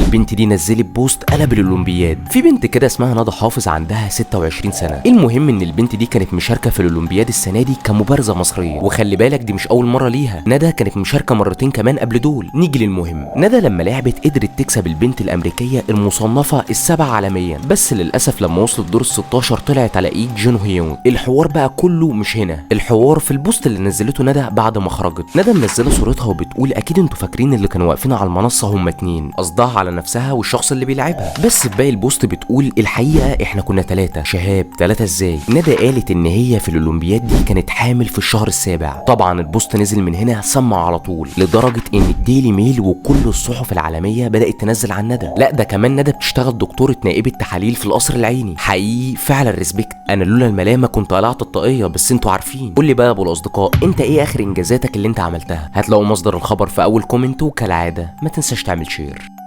البنت دي نزلت post قلب الاولمبياد. في بنت كده اسمها ندى حافظ عندها 26 سنة. المهم ان البنت دي كانت مشاركة في الاولمبياد السنة دي كمبارزه مصرية، وخلي بالك دي مش اول مرة ليها، ندى كانت مشاركة مرتين كمان قبل دول. نيجي للمهم، ندى لما لعبت قدرت تكسب البنت الامريكية المصنفه السبعة عالميا، بس للاسف لما وصلت دور ال 16 طلعت على ايد جون هيونغ. الحوار بقى كله مش هنا، الحوار في ال post اللي نزلته ندى بعد ما خرجت. ندى منزله صورتها وبتقول اكيد انتوا فاكرين اللي كانوا واقفين على المنصة هم اتنين، قصدها على نفسها والشخص اللي بيلعبها. بس في باقي ال post بتقول الحقيقة احنا كنا 3. شهاب 3 ازاي؟ ندى قالت ان هي في الاولمبياد دي كانت حامل في الشهر السابع. طبعا ال post نزل من هنا سمع على طول، لدرجة ان الديلي ميل وكل الصحف العالمية بدات تنزل عن ندى. لا ده كمان ندى بتشتغل دكتورة نائبه تحاليل في القصر العيني. حقيقي فعلا respect. انا لولا الملامه كنت قلعت الطاقية، بس انتوا عارفين. قول لي بقى يا ابو الاصدقاء، انت ايه اخر انجازاتك اللي انت عملتها؟ هتلاقوا مصدر الخبر في اول comment، وكالعادة ما تنساش تعمل share.